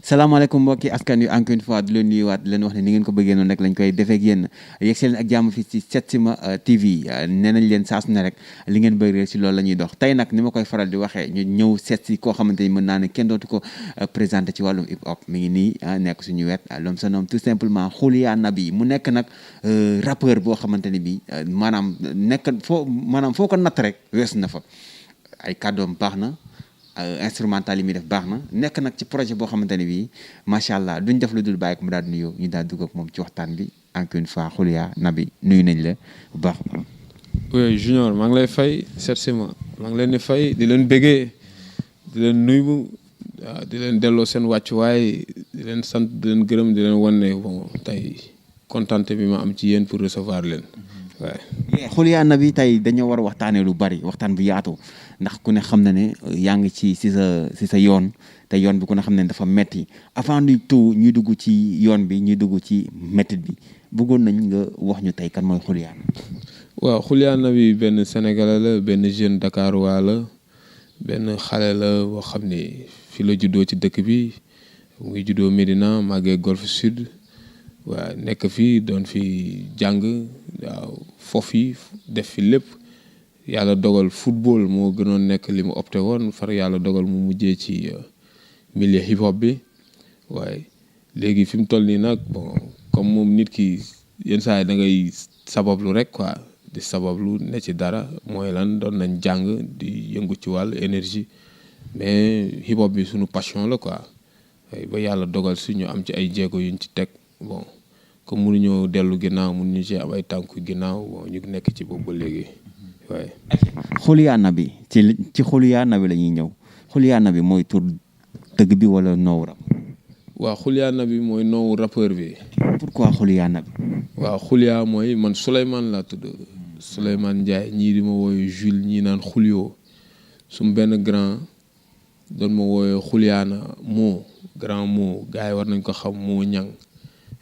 salaamaaleykum mbokki askan wi encore une fois di leen nuyuwaat di leen wax ne ni ngeen ko bëggee noonu rek lañ koy defee ak yéen yegg si leen ak jàmm fii ci Setsima TV nee nañ leen saa su ne rek li ngeen bëgg rek si loolu la ñuy dox tey nag ni ma koy faral di waxee ñu ñëw seet si koo xamante ni mën naa ne kenn dootu ko présenté ci wàllum hip hop mi ngi nii nekk suñu wet l'homme se nomme tout simplement Khoulia Nabi mu nekk nag rappeur boo xamante ni bi maanaam foo ko natt rek wees na fa ay kàddoom baax na instrumental yi muy def baax na nekk nag ci projet boo xamante ne bii macha allah duñ def lu dul bàyyi ko mu daal di nuyoo ñu daal dugg ak moom ci waxtaan bi encore une fois Khoulia Nabi nuyu nañ la bu baax. oui Junior maa ngi lay fay Setsima maa ngi leen di fay di leen bëggee di leen nuyu waaw di leen delloo seen wàccuwaay di leen sant di leen gërëm di leen wan ne bon tey kontante bi ma am ci yéen pour recevoir leen waaye. Khoulia Nabi tey dañoo war a waxtaanee lu bari waxtaan bu yaatu. ndax ku ne xam na ne yaa ngi ci sa yoon te yoon bi ku ne xam ne dafa metti avant du tout ñuy dugg ci yoon bi ñuy dugg ci mettit bi bëggoon nañ nga wax ñu tey kan mooy Khoulia. waaw Khoulia Nabi benn Sénégalais la benn jeune Dakarois la benn xale la boo xam ne fi la juddoo ci dëkk bi mu ngi juddoo Médina màggee Golf Sud waaw nekk fi doon fi jàng waaw foofu yi def fi lépp. yàlla dogal football moo gënoon nekk li mu opté woon far yàlla dogal mu mujjee ci milieu hip hop bi waaye léegi fi mu toll nii nag bon comme moom nit ki yenn saa yi da ngay sabablu rek quoi di sabablu ne ci dara mooy lan doon nañ jàng di yëngu ci wàllu énergie mais hip hop bi suñu passion la quoi ba yàlla dogal si ñu am ci ay jéego yuñ ci teg bon comme mënuñoo dellu ginnaaw mënuñu ci am ay tànku ginnaaw bon ñu nekk ci boobu ba léegi. waaye Khoulia Nabi ci Khoulia Nabi la ñuy ñëw Khoulia Nabi mooy tur dëgg bi wala noowu rap. waaw Khoulia Nabi mooy noowu rappeur bi. pourquoi Khoulia Nabi. waaw Khoulia mooy man Souleymane laa tudd Souleymane Ndiaye ñii di ma wooyu Jules ñii naan Khoulio sum benn grand doon ma wooyu Khouliana moo grand moo gars yi war nañ ko xam moo ñang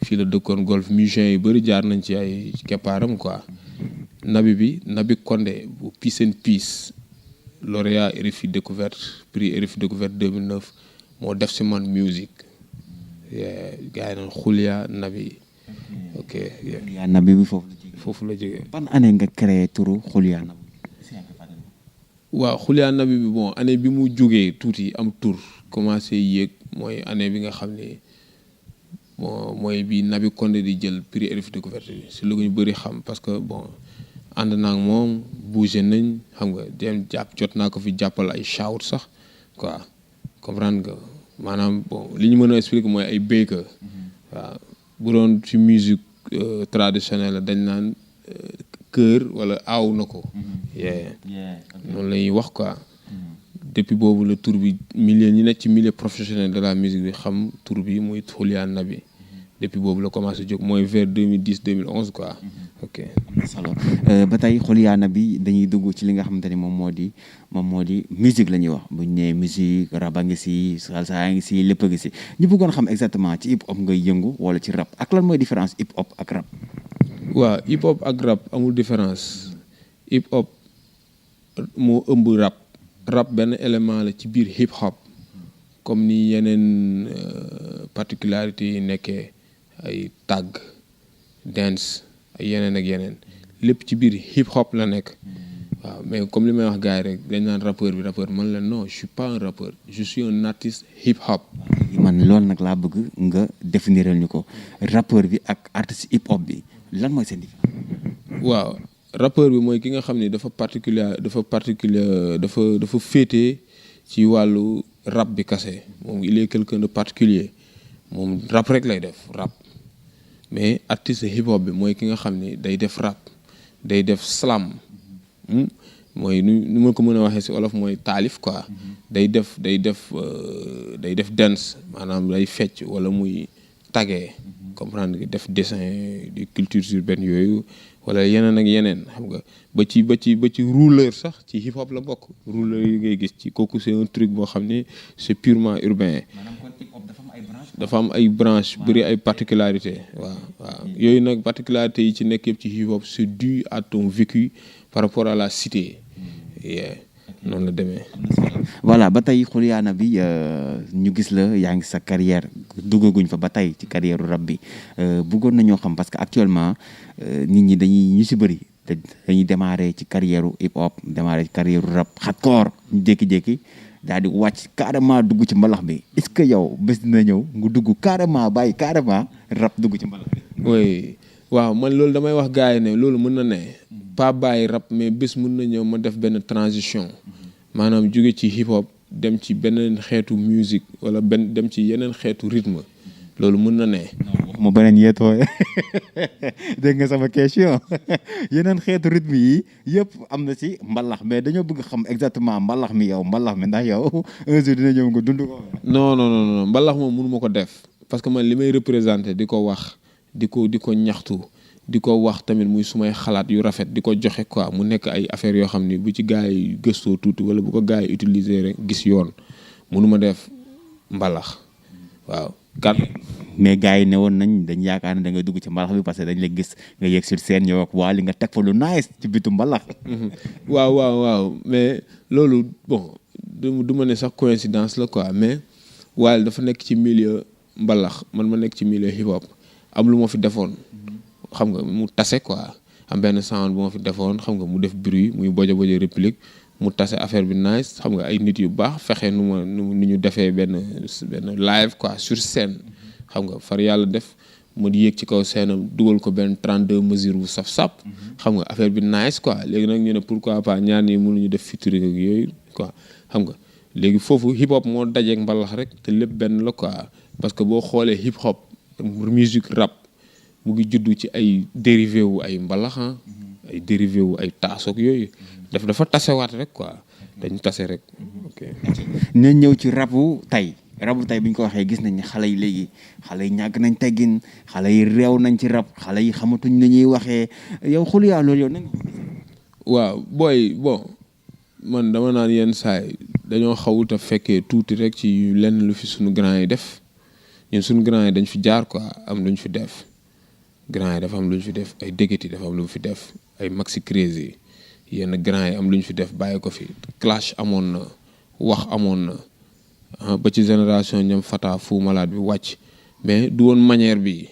fii la dëkkoon golf musiciens yu bëri jaar nañ ci ay keppaaram quoi. Nabi bi Nabi Condé bu Peace and Peace lauréat RFI découverte prix RFI découverte 2009 moo def si man musique gars yi naan Khoulia Nabi ok. Khoulia Nabi bi foofu la jógee. ban année nga créé turu Khoulia Nabi. waaw Khoulia Nabi bi bon année bi mu jógee tuuti am tur commencé yéeg mooy année bi nga xam ne bon mooy bi Nabi Condé di jël prix RFI découverte bi si lu ñu bëri xam parce que bon. ànd naa ak moom bougé nañ xam nga dem jot naa ko fi jàppal ay shout sax quoi comprendre nga maanaam bon li ñu mën a expliquer mooy ay béykat waaw bu doon ci musique traditionnelle dañ naan kër wala aaw na ko. noonu la ñuy wax quoi. depuis boobu la tur bi milieu ñi nekk ci milieu professionnel de la musique bi xam tur bi muy Khoulia Nabi depuis boobu la commencé jóg mooy vers 2010 2011 quoi. ok am na solo ba tey Khoulia Nabi dañuy dugg ci li nga xamante ni moom moo di musique la ñuy wax bu ñu nee musique rap a ngi si salsa a ngi si lépp a ngi si ñu bëggoon xam exactement ci hip hop ngay yëngu wala ci rap ak lan mooy différence hip hop ak rap. waaw hip hop ak rap amul différence hip hop moo ëmb rap rap benn élément la ci biir hip hop comme ni yeneen particularité yi nekkee ay tag dance. yeneen ak yeneen lépp ci biir hip hop la nekk waaw mais comme li may wax gars yi rek dañ naan rappeur man la non je suis pas un rappeur je suis un artiste hip hop. man loolu nag laa bëgg nga définiral ñu ko rappeur bi ak artiste hip hop bi lan mooy seen différence. waaw rappeur bi mooy ki nga xam ni dafa féete ci wàllu rap bi kase moom il est quelqu'un de particulier moom rap rek lay def rap. mais artiste hip hop bi mooy ki nga xam ni day def rap day def slam mooy nu ma ko mën a waxee ci olof mooy taalif quoi day def dance maanaam day fecc wala muy tagee comprendre nga def dessin di culture urbaine yooyu wala yeneen ak yeneen xam nga ba ci rouleur sax ci hip hop la bokk rouleur yi ngay gis ci kooku c'est un truc boo xam ni c'est purement urbain. dafa am ay branche bëri ay particularité waaw yooyu nag particularité yi ci nekk yëpp ci hip hop c'est dû à ton vécu par rapport à la cité noonu la demee. voilà ba tey Juliana bi ñu gis la yaa ngi sa carrière duggaguñ fa ba tey ci carrière rap bi bëggoon nañoo xam parce que actuellement nit ñi dañuy ñu si bëri te dañuy démarrer ci carrière hip hop démarrer ci carrière rap hardcore ñu jékki-jékki daal di wàcc carrément dugg ci mbalax bi est-ce que yow bés dina ñëw nga dugg carrément bàyyi carrément rap dugg ci mbalax bi. oui waaw man loolu damay wax gars yi ne loolu mën na ne pas bàyyi rap mais bés mën na ñëw ma def benn transition maanaam jóge ci hip hop dem ci beneen xeetu musique wala dem ci yeneen xeetu rythme loolu mën na ne. mu beneen yeetoo dégg nga sama question yeneen xeetu rythme yi yëpp am na ci mbalax mais dañoo bëgg xam exactement mbalax mi yow mbalax mi ndax yow un jour dina ñëw nga dund ko. non mbalax moom mënu ma ko def parce que man li may représenté di ko wax di ko ñaxtu di ko wax tamit muy sumay xalaat yu rafet di ko joxe quoi mu nekk ay affaires yoo xam ni bu ci gars yi gëstoo tuuti wala bu ko gars yi utiliser rek gis yoon mënu ma def mbalax waaw. mais gars yi ne woon nañ dañ yaakaar ne da nga dugg ci mbalax bi parce que dañ la gis nga yegg sur scène yow ak waa li nga teg fa lu nice ci bitu mbalax. waaw mais loolu bon du ma ne sax coïncidence la quoi mais waaye dafa nekk ci milieu mbalax man ma nekk ci milieu hip hop am lu ma fi defoon xam nga mu tase quoi am benn sound bu ma fi defoon xam nga mu def bruit muy bojo réplique mu tase affaire bi nice xam nga ay nit yu baax fexe nu ñu defee benn live quoi sur scène xam nga far yàlla def mu yéeg ci kaw scène am dugal ko benn 32 mesures bu saf-sap xam nga affaire bi nice quoi léegi nag ñu ne pourquoi pas ñaar ñi mënuñu def featuring ak yooyu quoi xam nga léegi foofu hip hop moo dajeeg mbalax rek te lépp benn la quoi parce que boo xoolee hip hop musique rap mu ngi juddu ci ay dérivé wu ay mbalax ay dérivé wu ay taasoog yooyu dafa tasewaat rek quoi dañu tase rek. ok nañ ñëw ci rabu tey bi ñu ko waxee gis nañ ne xale yi léegi xale yi ñàkk nañ teggin xale yi réew nañ ci rab xale yi xamatuñ nañuy waxee yow Xuliya loolu yow nañ. waaw booy bon man dama naan yenn saay dañoo xawut a fekkee tuuti rek ci lenn lu fi suñu grand yi def ñun suñu grand yi dañ fi jaar quoi am luñ fi def grand yi dafa am luñ fi def ay dégati dafa am lu fi def ay maxi crazy yenn grand yi am luñ fi def bàyyi ko fi clash amoon na wax amoon na ba ci génération ñoom Fata Fou Malade bi wàcc mais du woon manière bi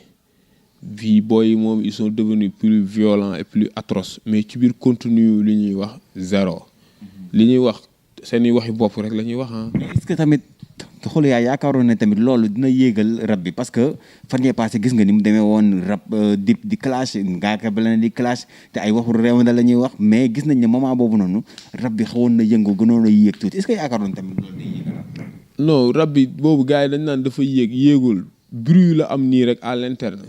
bii booy moom ils sont devenus plus violents et plus atroces mais ci biir contenu li ñuy wax zéro li ñuy wax seeni waxi bopp rek la ñuy wax est-ce que tamit Xuliya yaakaaroon ne tamit loolu dina yéegal rap bi parce que fan yee passé gis nga ni mu demee woon rap dip di clash Ngaaka Blindé di clash te ay waxu réew la ñuy wax mais gis nañ ne moment boobu noonu rap bi xawoon na yëngu gënoon a yéeg tuuti est-ce que yaakaaroon tamit loolu day yéegal rap. non rap bi boobu gars yi dañ naan dafa yéegul bruit la am nii rek à l'interne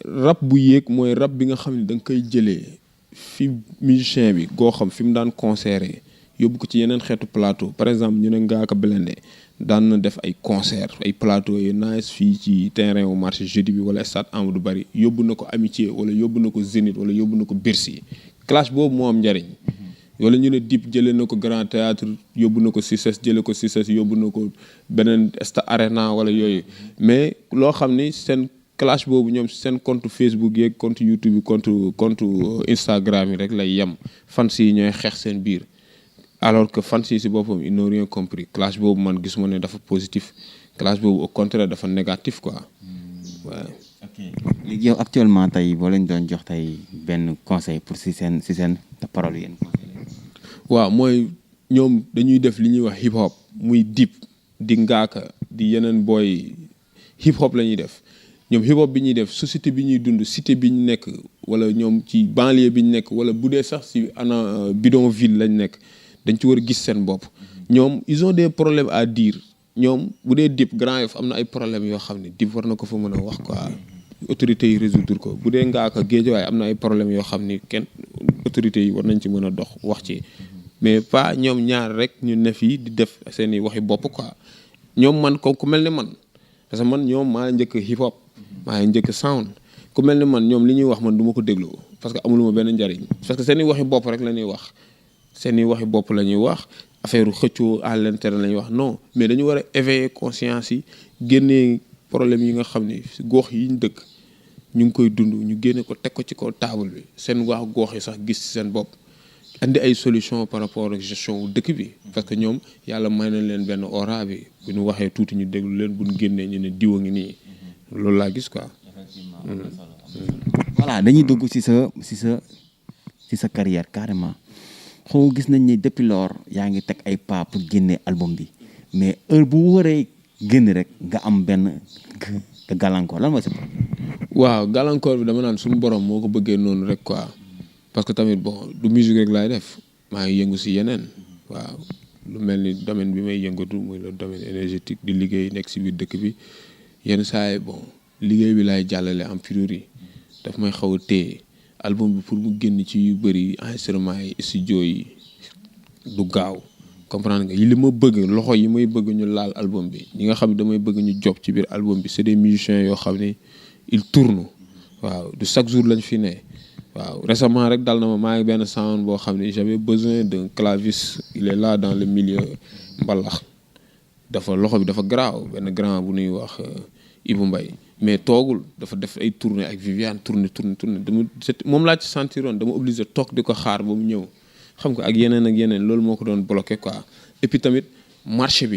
rap bu yéeg mooy rap bi nga xam ne da nga koy jëlee fi musicien bi goo xam fi mu daan concerté yóbbu ko ci yeneen xeetu plateau par exemple ñu ne Ngaaka Blindé daan na def ay concert ay plateau yu nice fii ci terrain au marché jeudi bi wala stade Amadou Barry yóbbu na ko Amitié wala yóbbu na ko Zénith wala yóbbu na ko Bercy clash boobu moo am njariñ wala ñu ne Dip jëlee na ko Grand Théâtre yóbbu na ko CICES jëlee ko CICES yóbbu na ko beneen stade Arena wala yooyu mais loo xam ni seen clash boobu ñoom seen compte Facebook yeeg compte YouTube yi compte Instagram yi rek lay yem fans yi ñooy xeex seen biir alors que fans yi si boppam ils n'ont rien compris clash boobu man gisuma ne dafa positif clash boobu au contraire dafa négatif quoi waaw. ok léegi yow actuellement tey boo leen doon jox tey benn conseil pour si seen parole yéen conseil. waaw mooy ñoom dañuy def li ñuy wax hip hop muy Dip di Ngaaka di yeneen booy hip hop la ñuy def ñoom hip hop bi ñuy def société bi ñuy dund cité bi ñu nekk wala ñoom ci banlieue bi ñu nekk wala bu dee sax si bidonville lañ nekk dañ ci war a gis seen bopp ñoom ils ont des problèmes à dire ñoom bu dee Dip Grand Yoff am na ay problèmes yoo xam ne Dip war na ko fa mën a wax quoi autorités yi résoudre ko bu dee Ngaaka Guédiawaye am na ay problèmes yoo xam ni kenn autorités yi war nañ ci mën a dox wax ci mais pas ñoom ñaar rek ñu ne fii di def seen i waxi bopp quoi ñoom man ko ku mel ni man parce que man ñoom maa njëkk hip hop maa njëkk sound ku mel ni man ñoom li ñuy wax man du ma ko déglu parce que amuluma benn njariñ parce que seen i waxi bopp rek la ñuy wax seen i waxi bopp la ñuy wax affaire xëccoo à l'interne la ñuy wax non mais dañu war a éveiller conscience yi génnee problème yi nga xam ne gox yi ñu dëkk ñu ngi koy dund ñu génne ko teg ko ci kaw table bi seen wax gox yi sax gis ci seen bopp andi ay solution par rapport ak gestion wu dëkk bi parce que ñoom yàlla may na leen benn aura bi bu ñu waxee tuuti ñu déglu leen bu ñu génnee ñu ne diwa ngi nii loolu laa gis quoi. voilà dañuy dugg ci sa carrière carrément xaw gis nañ ni depuis lors yaa ngi teg ay pas pour génne album bi mais heure bu waree génn rek nga am benn gàllankoor lan mooy sa problème. waaw gàllankoor bi dama naan suñu borom moo ko bëggee noonu rek quoi parce que tamit bon du musique rek laay def maa ngi yëngu si yeneen waaw lu mel ni domaine bi may yëngatu muy le domaine énergétique di liggéey nekk si biir dëkk bi yenn saa yi bon liggéey bi laay jàllale en priorité daf may xaw a téye album bi pour mu génn ci yu bëri enregistrement yi studio yi du gaaw comprendre nga yi li ma bëgg loxo yi may bëgg ñu laal album bi ñi nga xam ne damay bëgg ñu job ci biir album bi c'est des musiciens yoo xam ne ils tournent waaw du chaque jour lañ fi ne waaw récemment rek dal na ma maa ngi benn sound boo xam ne j'avais besoin d'un claviste il est là dans le milieu mbalax dafa loxo bi dafa garaaw benn grand bu ñuy wax Ibou Mbaye mais toogul dafa def ay tournée ak Viviane tournée dama moom laa ci sentiroon dama obligé toog di ko xaar ba mu ñëw xam nga ak yeneen loolu moo ko doon bloqué quoi et puis tamit marché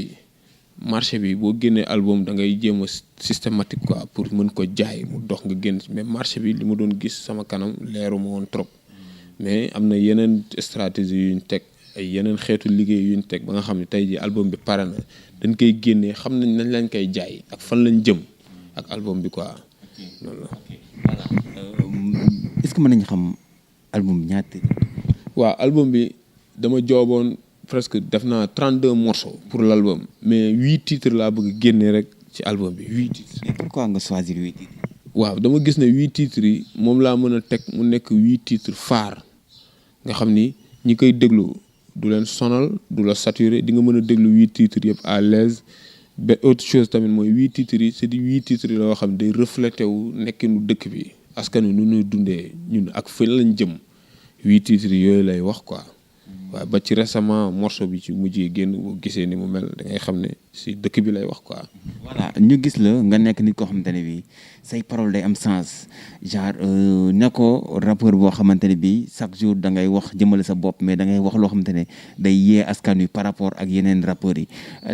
bi boo génnee album da ngay jéem a systématique quoi pour mën ko jaay mu dox nga génn mais marché bi li ma doon gis sama kanam leeru ma woon trop mais am na yeneen stratégie yuñ teg ay yeneen xeetu liggéey yuñ teg ba nga xam ne tey jii album bi pare na dañ koy génnee xam nañ nañ lañ koy jaay ak fan lañ jëm ak album bi quoi loolu la. voilà est-ce que mën nañu xam album bi ñaata. waaw album bi dama jooboon presque def naa 32 morceaux pour l'album mais 8 titres laa bëgg génne rek ci album bi 8 titres. mais pourquoi nga choisir 8 titres. waaw dama gis ne 8 titres yi moom laa mën a teg mu nekk 8 titres phares nga xam ni ñi koy déglu du leen sonal du la saturé di nga mën a déglu 8 titres yëpp à l'aise ba autre chose tamit mooy 8 titres yi c'est di 8 titres yi loo xam ne day reflété wu nekkinu dëkk bi askan wi nu ñuy dundee ñun ak fan lañ jëm 8 titres yooyu lay wax quoi. waaw ba ci récemment morceau bi ci mujjee génn boo gisee ni mu mel da ngay xam ne si dëkk bi lay wax quoi. voilà ñu gis la nga nekk nit koo xamante ne bii say parole day am sens genre nekkoo rappeur boo xamante ne bii chaque jour da ngay wax jëmale sa bopp mais da ngay wax loo xamante ne day yee askan wi par rapport ak yeneen rappeurs yi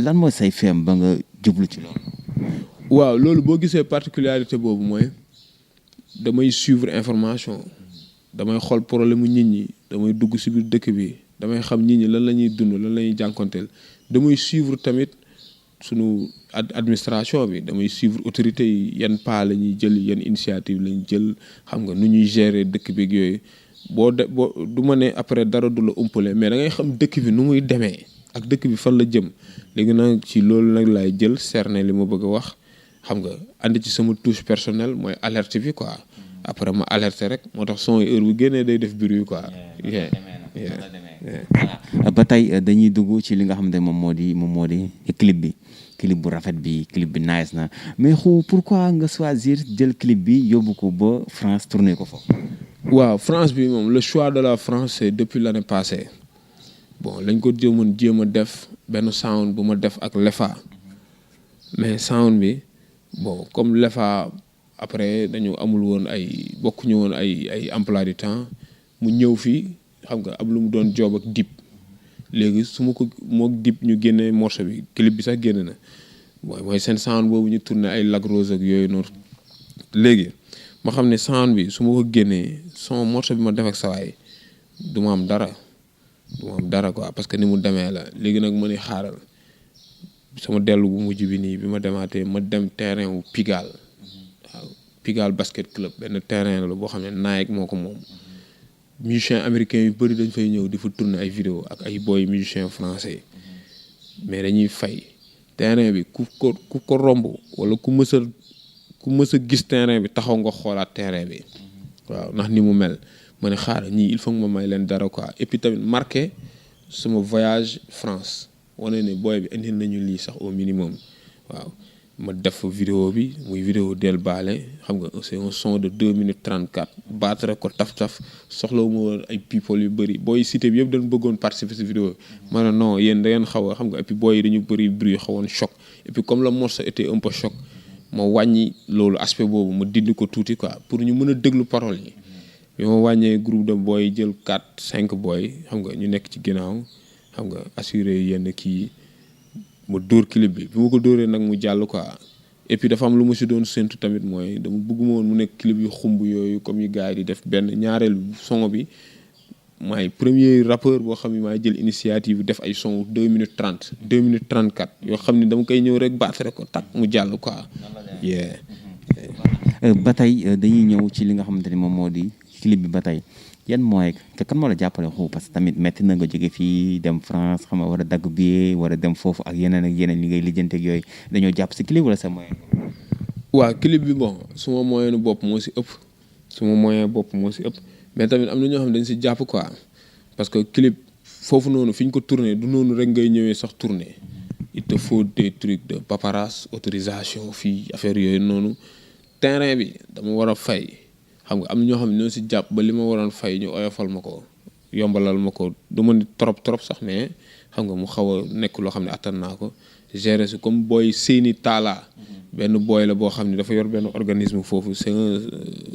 lan mooy say feem ba nga jublu ci loolu. waaw loolu boo gisee particularité boobu mooy damay suivre information damay xool problème mu nit ñi damay dugg si biir dëkk bi. damay xam nit ñi lan la ñuy dund lan la ñuy jànkonteel damay suivre tamit sunu administration bi damay suivre autorités yi yan pas la ñuy jël yan initiative la ñuy jël xam nga nu ñuy gérer dëkk bi ak yooyu boo du ma ne après dara du la umpale mais da ngay xam dëkk bi nu muy demee ak dëkk bi fan la jëm léegi nag ci loolu nag laay jël cerner li ma bëgg a wax xam nga andi ci sama touche personnelle mooy alerte bi quoi après ma alerter rek moo tax son heure bu génnee day def bruit quoi. voilà ba tey dañuy dugg ci li nga xam ne moom moo di clip bu rafet bi clip bi nice na mais pourquoi nga choisir jël clip bi yóbbu ko ba France tourner ko foofu. waaw France bi moom le choix de la France c'est depuis l'année passée bon lañ ko jéem a def benn sound bu ma def ak Lefa mais sound bi bon comme Lefa après dañu amul woon bokkuñu woon ay emploi du temps mu ñëw fii. xam nga am lu mu doon job ak Dip léegi su ma ko mook Dip ñu génnee morceau bi clip bi sax génn na mooy seen sound boobu ñu tourné ay Lac Rose ak yooyu noonu léegi ma xam ne sound bi su ma ko génnee son morceau bi ma def ak sawaay du ma am dara quoi parce que ni mu demee la léegi nag ma ni xaaral sama dellu bu mujj bi nii bi ma demaatee ma dem terrain wu Pigalle waaw Pigalle basket club benn terrain la boo xam ne Nike moo ko moom musiciens américains yu bëri dañ fay ñëw di fa tourner ay vidéo ak ay boy musiciens français mais dañuy fay terrain bi ku ko romb wala ku mës a gis terrain bi taxaw nga xoolaat terrain bi waaw ndax ni mu mel ma ne xaaral ñii il faut que ma may leen dara quoi et puis tamit marqué sama voyage France wane ne boy bi indi nañu lii sax au minimum waaw ma def fa vidéo bi muy vidéo del baale xam nga c'est un son de 2 minutes 34 baatare ko taf-taf soxlawu ma woon ay people yu bëri booy cité bi yëpp dañ bëggoon participer ci vidéo ma ne non yéen da ngeen xaw a xam nga et puis booy yi dañu bëri bruit xawoon choc et puis comme le morceau était un peu choc ma wàññi loolu aspect boobu ma dindi ko tuuti quoi pour ñu mën a déglu paroles yi bi ma wàññee groupe de boy jël 4-5 boy xam nga ñu nekk ci ginnaaw xam nga assuré yenn kii mu dóor clip bi ma ko dóoree nag mu jàll quoi et puis dafa am lu ma si doon séntu tamit mooy dama bëgguma woon mu nekk clip yu xumb yooyu comme yu gars yi di def benn ñaareel son bi maay premier rappeur boo xam ne maay jël initiative def ay son 2 minutes 30 2 minutes 34 yoo xam ne dama koy ñëw rek baatare ko tak mu jàll quoi. ba tey dañuy ñëw ci li nga xamante ni moom moo di clip bi ba tey yan mooy te kan moo la jàppale xu parce que tamit métti na nga jóge fii dem France xam nga war a dagg billet war a dem foofu ak yeneen li ngay lijjanteeg yooyu dañoo jàpp si clip wala sa moyen. waaw clip bi bon suma moyen bopp moo si ëpp mais tamit am na ñoo xam ne dañ si jàpp quoi parce que clip foofu noonu fi ñu ko tourné du noonu rek ngay ñëwee sax tourné il te faut des trucs de paperasse autorisation fii affaire yooyu noonu terrain bi dama war a fay. xam nga am na ñoo xam ne ñoo si jàpp ba li ma waroon fay ñu oyofal ma ko yombalal ma ko du ma ni trop sax mais xam nga mu xaw a nekk loo xam ne attan naa ko gérer si comme booy Séni Talla benn booy la boo xam ne dafa yor benn organisme foofu c'est un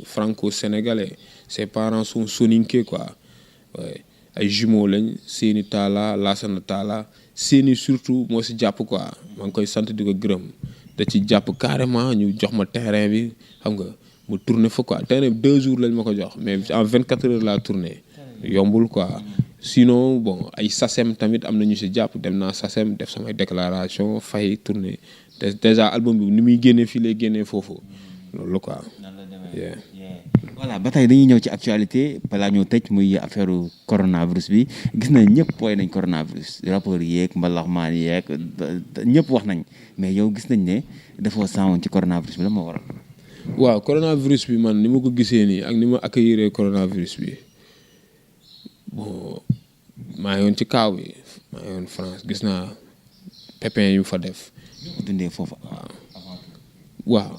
franco-sénégalais ses parents sont soninké quoi ay jumeaux lañ Séni Talla Lassana Talla Séni surtout moo si jàpp quoi maa ngi koy sant di ko gërëm da ci jàpp carrément ñu jox ma terrain bi xam nga mu tourné fa quoi terrain bi 2 jours lañ ma ko jox mais en 24 heures laa tourné yombul quoi sinon bon ay SACEM tamit am na ñu si jàpp dem naa SACEM def samay déclaration fay tourné déjà album bi ni muy génnee fii lay génnee foofu loolu quoi. voilà ba tey dañuy ñëw ci actualité balaa ñoo tëj muy affaire coronavirus bi gis nañ ñëpp booy nañ coronavirus rappeurs yeeg mbalaxmaan yeeg ñëpp wax nañ mais yow gis nañ ne dafoo saawoon ci coronavirus bi la moo waral. waaw coronavirus bi man ni ma ko gisee nii ak ni ma accueillir coronavirus bi bon maa ngi woon ci kaaw bi maa ngi woon France gis naa pépin yu fa def. dundee foofu. waaw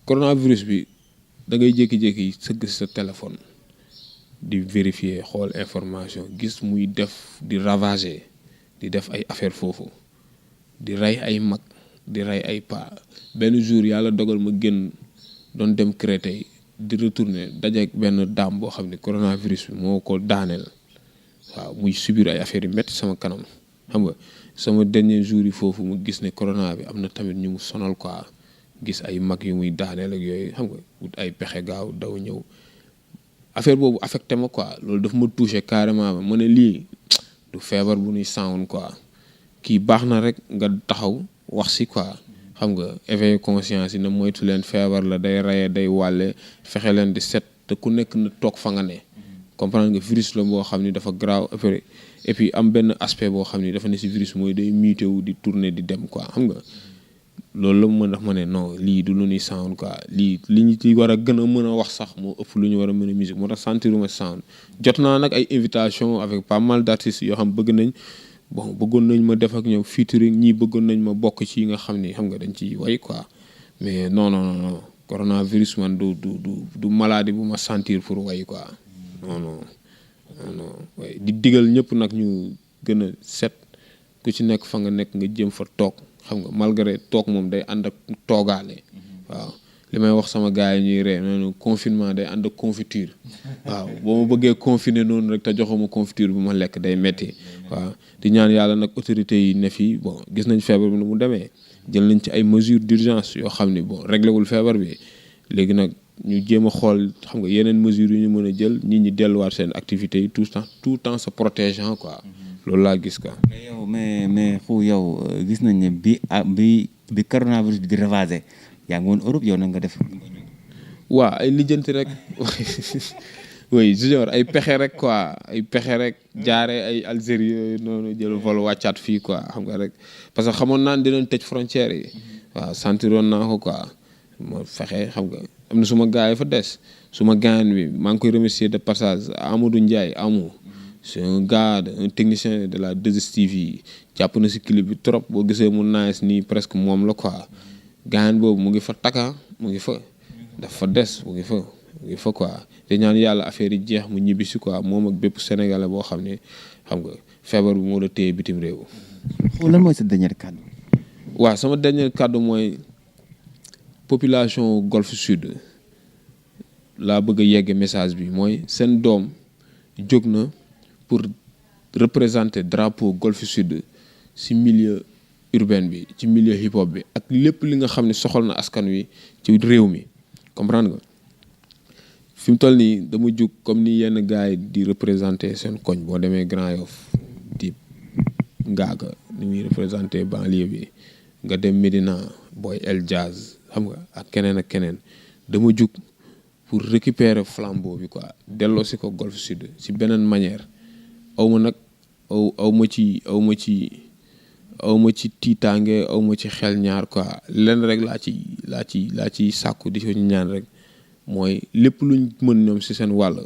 coronavirus bi da ngay jékki-jékki sëgg sa téléphone di vérifier xool information gis muy def di ravager di def ay affaire foofu di rey ay mag di rey ay paa benn jour yàlla dogal ma génn doon dem Créteil di retourner dajeek benn daam boo xam ne coronavirus bi moo ko daaneel waaw muy subir ay affaires yu métti sama kanam xam nga sama dernier jour yi foofu mu gis ne corona bi am na tamit ñu mu sonal quoi gis ay mag yu muy daaneel ak yooyu xam nga wut ay pexe gaaw daw ñëw affaire boobu affecté ma quoi loolu daf ma touché carrément ma ne lii du feebar bu ñuy sànwoon quoi kii baax na rek nga taxaw wax si quoi xam nga éveiller conscience yi na moytu leen feebar la day reye day wàlle fexe leen di set te ku nekk na toog fa nga ne comprendre nga virus la boo xam ni dafa grave et puis am benn aspect boo xam ni dafa ne si virus mooy day muté wu di tourner di dem quoi xam nga loolu la mën dax ma ne non lii du lu ñuy sound quoi lii li ñu ci war a gën a mën a wax sax moo ëpp lu ñu war a mën a musique moo tax sentiruma sound jot naa nag ay invitation avec pas mal d'artistes yoo xam bëgg nañ bëggoon nañ ma def ak ñoom featuring ñii bëggoon nañ ma bokk ci yi nga xam ni xam nga dañ ci way quoi mais non coronavirus man du maladie bu ma sentir pour way quoi non way di digal ñëpp nag ñu gën a set ku ci nekk fa nga nekk nga jëm fa toog xam nga malgré toog moom day ànd ak toogaale waaw li may wax sama gars yi ñuy ree noonu confinement day ànd ak confiture waaw boo ma bëggee confiner noonu rek te joxuma confiture bu ma lekk day metti waaw di ñaan yàlla nag autorités yi ne fii bon gis nañ feebar bi nu mu demee jël nañ ci ay mesures d'urgence yoo xam ni bon réglé wul feebar bi léegi nag ñu jéem a xool xam nga yeneen mesures yu ñu mën a jël nit ñi delluwaat seen activités yi tout le temps se protégeant quoi loolu laa gis quoi. mais yow mais xu yow gis nañ ne bi coronavirus bi di ravager yaa ngi woon Europe yow nag nga def. waaw ay lijjanti rek oui junior ay pexe rek quoi ay pexe rek jaaree ay Algérie yooyu noonu jël vol wàccaat fii quoi xam nga rek parce que xamoon naa ne dinañ tëj frontières yi waaw sentiroon naa ko quoi moo fexe xam nga am na suma gars yi fa des suma gaañ bi maa ngi koy remercier de passage Amadou Ndiaye Amou c'est un gars un technicien de la 2STV jàpp na si clip bi trop boo gisee mu nice nii presque moom la quoi gaañ boobu mu ngi fa taka mu ngi fa dafa des mu ngi fa quoi te ñaan yàlla affaire yi jeex mu ñibbi si quoi moom ak bépp sénégalais boo xam ne xam nga feebar bi moo la téye bitim réew. lan mooy sa dernier kàddu. waaw sama dernier kàddu mooy population Golfe Sud laa bëgg a yegge message bi mooy seen doom jóg na pour représenter drapeau Golf Sud ci milieu urbain bi ci milieu hip hop bi ak lépp li nga xam ne soxal na askan wi ci réew mi comprendre nga fi mu toll nii dama jug comme ni yenn gars yi di représenter seen koñ boo demee Grand Yoff di Ngaaga ni muy représenter banlieue bi nga dem Médina Boy El Jazz xam nga ak keneen dama jug pour récupérer flambeau bi quoi delloo si ko Golf Sud si beneen manière aw ma nag aw ma ci tiitaange aw ma ci xel ñaar quoi lenn rek laa ci sàkku di ko ñaan rek mooy lépp luñ mën ñoom si seen wàll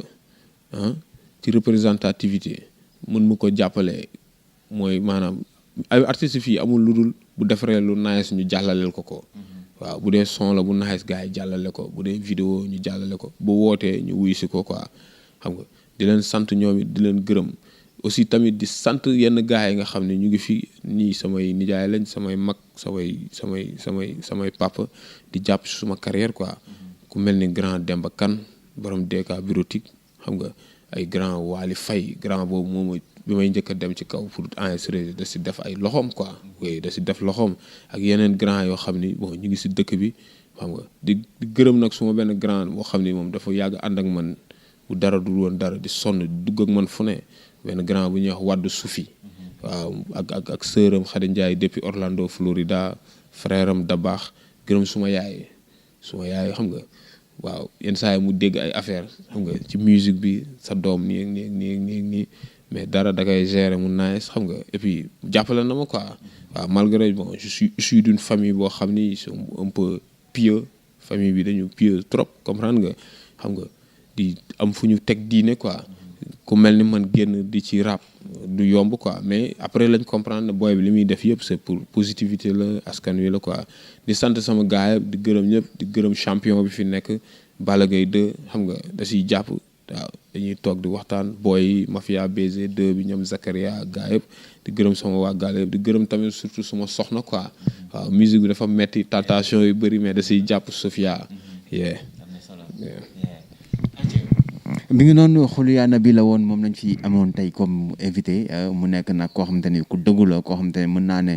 ci représentativité mën mu ko jàppale mooy maanaam ay artistes fii amul lu dul bu defaree lu nice ñu jàllaleel ko waaw bu dee son la bu nice gars yi jàllale ko bu dee vidéo ñu jàllale ko bu wootee ñu wuyu si ko quoi xam nga di leen sant ñoom it di leen gërëm aussi tamit di sant yenn gars yi nga xam ne ñu ngi fi nii samay nijaay lañ samay mag samay papa di jàpp si suma carrière quoi ku mel ni grand Demba Kane borom DK bureautique xam nga ay grand Waly Faye grand boobu moom bi may njëkk a dem ci kaw pour enregistrer da si def ay loxoom quoi oui da si def loxoom ak yeneen grand yoo xam ni bon ñu ngi si dëkk bi xam nga di gërëm nag suma benn grand moo xam ni moom dafa yàgg ànd ak man bu dara dul woon dara di sonn dugg ak man fu ne benn grand bu ñuy wax Waddu Sufi waaw ak sœuram Khady Ndiaye depuis Orlando Florida frère am Dabaax gërëm suma yaay xam nga waaw yenn saa yi mu dégg ay affaire xam nga ci musique bi sa doom nii mais dara da koy gérer mu nice xam nga et puis jàppale na ma quoi waaw malgré bon je suis issu d'une famille boo xam ni ils sont un peu pieux famille bi dañu pieux trop comprendre nga xam nga di am fu ñu teg diine quoi ku mel ni man génn di ci rap du yomb quoi mais après lañ comprendre ne booy bi li muy def yëpp c'est pour positivité la askan wi la quoi di sant sama gars yi di gërëm ñëpp di gërëm champion bi fi nekk Balla Gaye 2 xam nga da siy jàpp waaw dañuy toog di waxtaan booy mafia BG 2 bi ñoom Zakaria gars yëpp di gërëm sama waa gaale yëpp di gërëm tamit surtout suma soxna quoi waaw musique bi dafa metti tentation yu bëri mais da siy jàpp Sofia bi ngi noonu Xuliyaana bi la woon moom lañ fi amoon tey comme invité mu nekk nag koo xamante ni ku dëggu la koo xamante ne mën naa ne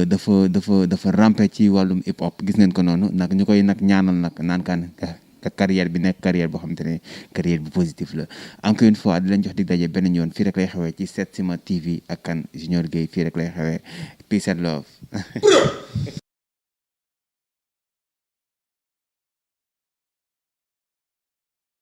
dafa rampe ci wàllum hip hop gis ngeen ko noonu nag ñu koy nag ñaanal nag naan kaan carrière bi nekk carrière boo xamante ne carrière bu positif la encore une fois di leen jox dig daje beneen yoon fii rek lay xewee ci Setsima TV ak kan Junior Gueye fii rek lay xewee peace and love